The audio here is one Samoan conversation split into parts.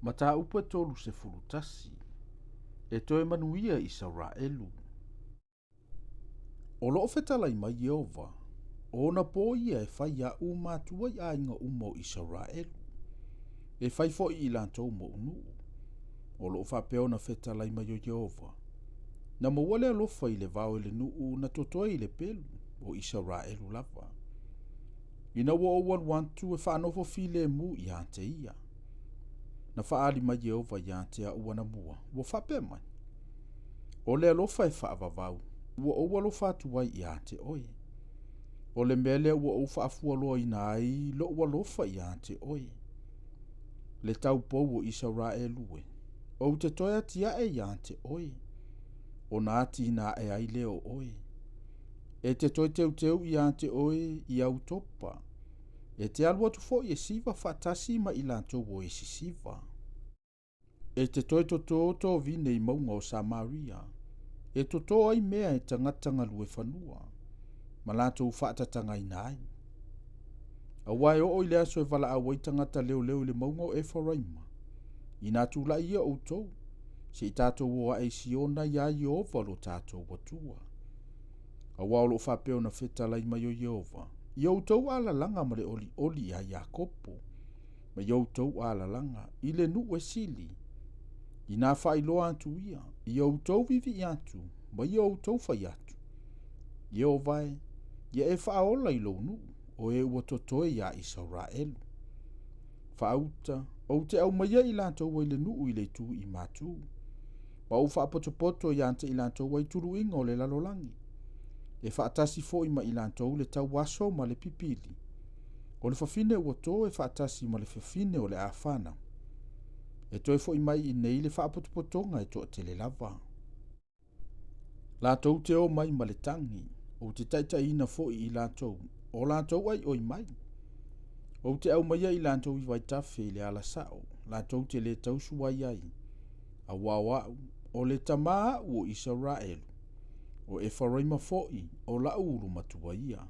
Mataupu e 31. E toe manuia Isaraelu. O loo fetalai mai Ieova, o ona pō ia e fai aʻu matua i aiga uma o Isaraelu, e fai foi i latou moʻu nuu. O loo faapea ona fetalai mai o Ieova, na maua le alofa i le vao e le nuu na totoe i le pelu o Isaraelu lava. Ina ua ou alu atu e faanofo filemu ia te ia. Na faaali mai Ieova ia te aʻu anamua, ua faapea mai, O le alofa e faavavau, ua ou alofa atu ai ia te oe. O le mea lea ua ou faafualoaina ai loʻu alofa ia te oe. Le taupou o Isaraelu e, ou te toe atiae ia te oe, ona atiina ae ai lea o oe. E te toe teuteu ia te oe i au topa, e te alu atu foi e siva faatasi ma i latou o e sisiva. E te toe totō tō vine i mauga o Samaria, e totō ai mea e tagata galue fanua, ma latou faatatagaina ai. Aua e oo i le aso e valaau ai tagata leoleo i le mauga o Efaraima, inā tulai ia outou, se i tatou o ae i Siona iā Ieova lo tatou Atua. Aua o loo faapea ona fetalai mai o Ieova, i outou alalaga ma le olioli iā Iakopo, ma i outou alalaga i le nuu e sili, inā faailoa atu ia, i outou viivii atu, ma i outou fai atu, Ieova e, ia e faaola i lou nuu, o e ua totoe iā Isaraelu. Faauta, ou te aumaia i latou ai le nuu i le itu i matu, ma ou faapotopoto ia te i latou ai tuluiga o le lalolagi, e faatasi foi ma i latou le tauaso ma le pipili, o le fafine ua to e faatasi ma le fafine o le a fanau. E toe foi mai i nei le faapotopotoga e toatele lava. Latou te o mai ma le tagi, ou te taitaiina foi i latou, o latou ai oi mai. Ou te aumaia i latou i vaitafe i le ala sao, latou te le tausu ai ai. Aua o aʻu, o le tama aʻu o Isaraelu, o Efaraima foi, o laʻu ulu matua ia.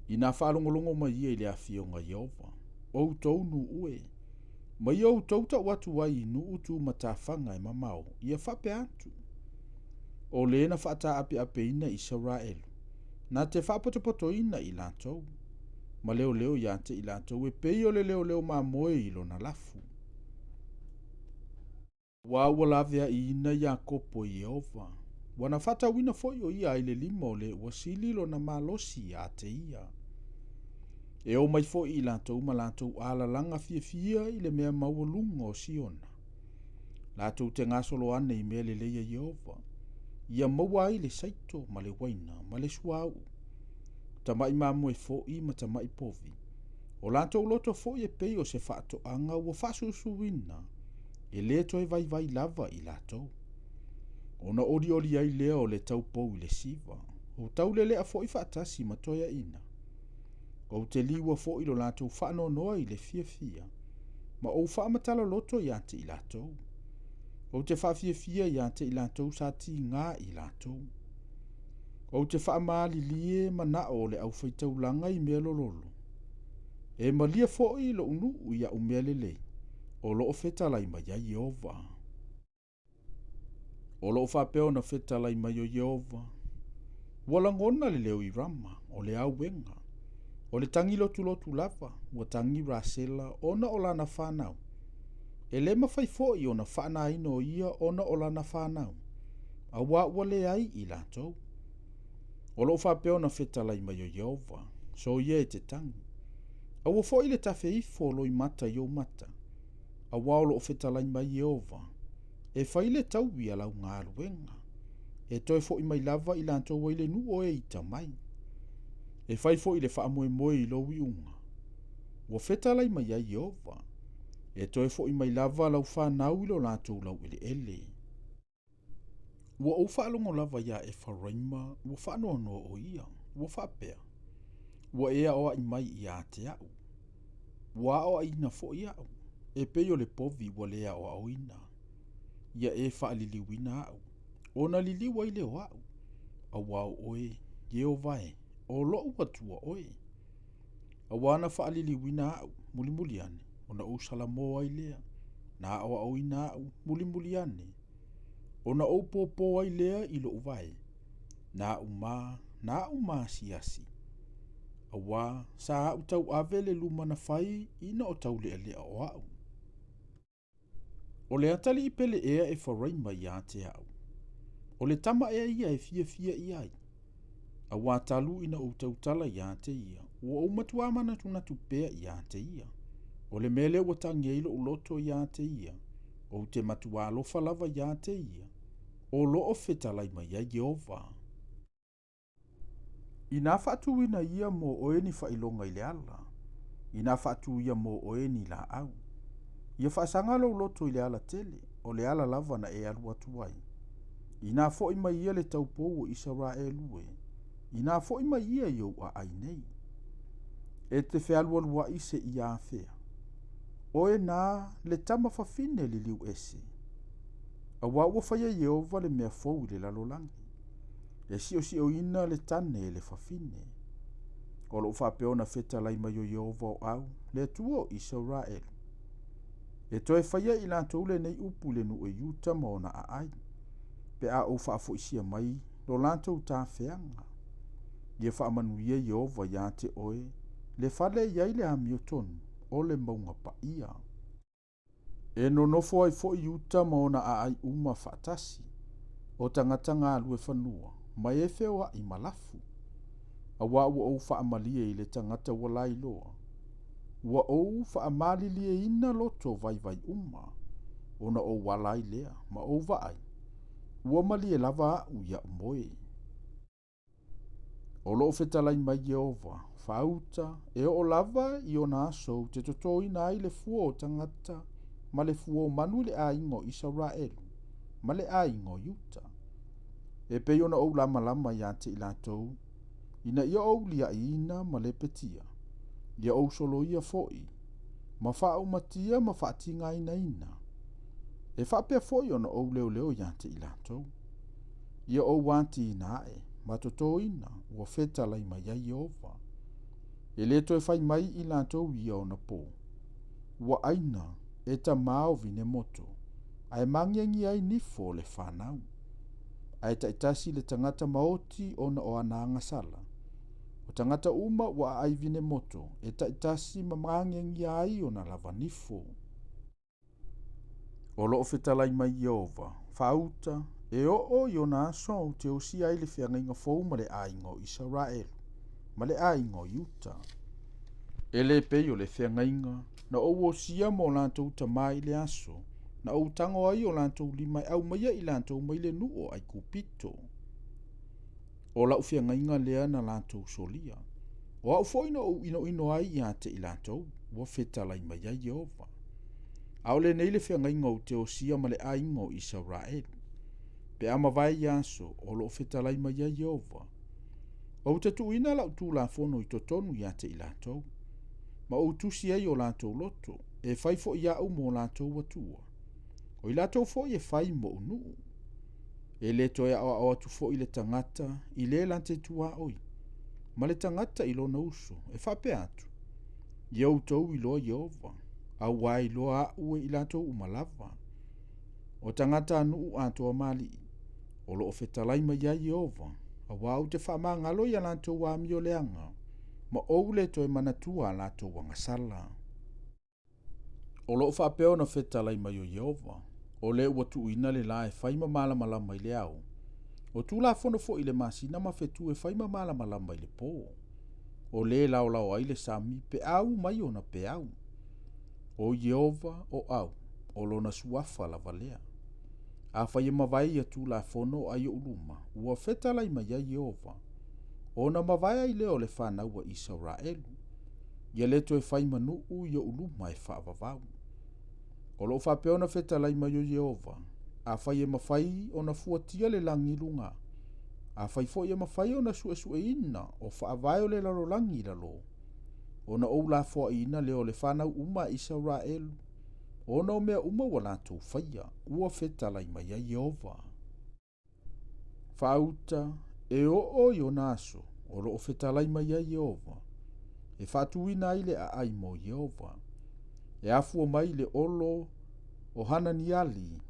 Inā faalogologo mai ia i le afioga Ieova, outou nuu e, ma ia outou tau atu ai i nuu tu matafaga e mamao, ia faapea atu, O le na faataapeapeina Isaraelu, na te faapotopotoina i latou, ma leoleo ia te i latou e pei o le leoleo mamoe i lona lafu. Aua ua laveaiina Iakopo e Ieova, ua na faatauina foi o ia ai le lima o le ua sili lona malosi ia te ia. E o mai foi i latou ma latou alalaga fiafia i le mea maualuga o Siona. Latou te gasolo ane i mea lelei a Ieova, ia maua ai le saito ma le uaina ma le suauu, tamaʻi mamoe foi ma tamaʻi povi. O latou loto foi e pei o se faatoaga ua faasusuina, e lē toe vaivai lava i latou. Ona olioli ai lea o le taupou i le siva, o taulelea foi faatasi ma toeaiina. Ou te liua foi lo latou faanoanoa i le fiafia, ma ou faamatala loto ia te i latou. Ou te faafiafia ia te i latou sa tigā i latou. Ou te faamalilie manao o le aufaitaulaga i mea lololo. E malie foi loʻu nuu i aʻu mea lelei, o loo fetalai mai ai Ieova. O loo faapea ona fetalai mai o Ieova, ua lagona le leo i Rama, o le auega, o le tagi lotulotu lava, ua tagi Rasela ona o lana fanau. E lē mafai foi ona faanāina o ia ona o lana fanau, auā ua leai i latou. O loo faapea ona fetalai mai o Ieova, soia e te tagi. Aua foi le tafe ifo o loimata i ou mata, auā o loo fetalai mai Ieova, e fai le taui a lau galuega, e toe foi mai lava i latou ai le nuu o e ita mai. E fai foi le faamoemoe i lou iuga, ua fetalai mai ai Ieova, e toe foi mai lava lau fanau i lo latou laueleele. Ua ou faalogo lava iā Efaraima ua faanoanoa o ia, ua faapea, Ua e aoaʻi mai ia te aʻu, ua aoaʻiina foi aʻu, e pei o le povi ua lē aoaoina. Ia e faaliliuina aʻu, ona liliu ai lea o aʻu, auā o oe, Ieova e, o loʻu Atua oe. Auā na faaliliuina aʻu, mulimuli ane, ona ou salamō ai lea. Na aʻoaʻoina aʻu, mulimuli ane, ona ou pōpō ai lea i loʻu vae, na aʻu ma, na aʻu ma asiasi. Auā, sa aʻu tauʻave le luma na fai ina o tauleʻaleʻa o aʻu. O le atalii pele ea Efaraima iā te aʻu, o le tama ea ia e fiafia i ai. Auā talu ina ou tautala iā te ia, ua ou matuā manatunatu pea iā te ia. O le mea lea ua tagi ai loʻu loto iā te ia, ou te matuā alofa lava iā te ia, o loo fetalai mai ai Ieova. Inā faatūina ia mo oe ni faailoga i le ala, inā faatū ia mo oe ni lāʻau. Ia faasaga lou loto i le ala tele, o le ala lava na e alu atu ai. Inā foʻi mai ia le taupou o Isaraelu e, inā foʻi mai ia i ou aʻai nei. E te fealualuaʻi seia afea. Oe na le tama fafine liliu ese. Auā ua faia Ieova le mea fou i le lalolagi. E siʻosiʻoina le tane e le fafine. O loʻo faapea ona fetalai mai o Ieova o au, le Atua o Isaraelu. E toe faia i latou lenei upu i le nuu o Iuta ma ona aai, pe a ou faafoisia mai lo latou tafeaga. Ia faamanuia Ieova iā te oe, le fale e i ai le amiotonu, o le mauga paia. E nonofo ai foi Iuta ma ona aai uma faatasi, o tagata galue fanua, ma e feoaʻi ma lafu. Auā ua ou faamalie i le tagata ua lailoa, ua ou faamalilieina loto vaivai uma, ona ou ala ai lea, ma ou vaai, ua malie lava aʻu iaʻu moe. O loo fetalai mai Ieova, faauta, e oo lava i ona aso ou te totōina ai le fua o tagata ma le fua o manu i le aiga o Isaraelu ma le aiga o Iuta. E pei ona ou lamalama iā te i latou, ina ia ou liaʻiina ma lepetia, ia ou soloia foʻi, ma faaumatia ma faatigainaina. E faapea foʻi ona ou leoleo iā te i latou. Ia ou atiina aʻe, ma totōina, ua fetalai mai ai Ieova. E lē toe fai mai i latou ia ona pō, Ua ʻaina e tamā o vinemoto, ae māgiagia ai nifo o le fanau. Ae taitasi le tagata maoti ona o ana agasala. O tagata uma ua aʻai vinemoto, e taitasi ma māgiagia ai ona lava nifo. O loo fetalai mai Ieova, faauta, e oo i ona aso ou te osia ai le feagaiga fou ma le aiga o Isaraelu, ma le aiga o Iuta. E lē pei o le feagaiga na ou osia ma o latou tamā i le aso na ou tago ai o latou lima e aumaia i latou mai le nuu o Aikupito. O lau feagaiga lea na latou solia. O au foi na ou inoino ai iā te i latou, ua fetalai mai ai Ieova. ʻAʻole nei le feagaiga ou te osia ma le aiga o Isaraelu. Pe a mavae ia aso, o loo fetalai mai ai Ieova. Ou te tuuina lau tulafono i totonu iā te i latou, ma ou tusi ai o latou loto, e fai foʻi aʻu mo latou Atua. O i latou foʻi e fai moʻu nuu. E lē toe aʻoaʻo atu foʻi le tagata i lē late tuaʻoi, ma le tagata i lona uso, e faapea atu, Ia outou iloa Ieova, auā e iloa aʻu e i latou uma lava. O tagata a nuu atoa ma alii, o loo fetalai mai ai Ieova, auā ou te faamagalo iā latou amio leaga, ma ou lē toe manatua a latou agasala. O loo faapea ona fetalai mai o Ieova, o lē ua tuuina le lā e fai ma malamalama i le ao, o tulafono foʻi i le masina ma fetu e fai ma malamalama i le pō. O lē laolao ai le sami pe a u mai ona peau. O Ieova o au, o lona suafa lava lea. Afai e mavae ia tulafono o ai oʻu luma, ua fetalai mai ai Ieova, ona mavae ai lea o le fanau a Isaraelu. Ia lē toe fai ma nuu i oʻu luma e faavavau. O loo faapea ona fetalai mai o Ieova, afai e mafai ona fuatia le lagi i luga, afai foʻi e mafai ona suesueina o faavae o le lalolagi i lalō, ona ou lafoaʻiina lea o le fanau uma a Isaraelu, ona o mea uma ua latou faia, ua fetalai mai ai Ieova. Faauta, e oo i ona aso, o loo fetalai mai ai Ieova, e faatūina ai le aʻai mo Ieova. E afua mai i le olo. o Hananiali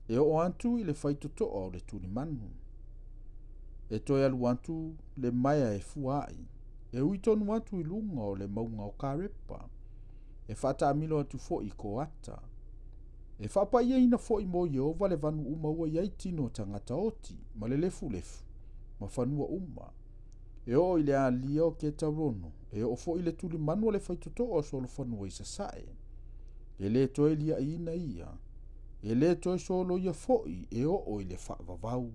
e oo atu i le faitotoa o le tulimanu. E toe alu atu le maea e fua ai, e ui tonu atu i luga o le mauga o Karepa, e faataamilo atu foi i Koata. E faapaiaina foi mo Ieova le vanu uma ua i ai tino o tagata oti, ma le lefulefu, ma fanua uma. E oo i le alia o Ketarono, e oo foi i le tulimanu o le faitotoa o solofanua i sasae. E le toe liaʻiina ia, e le toe soloia foi e oo i le faavavau.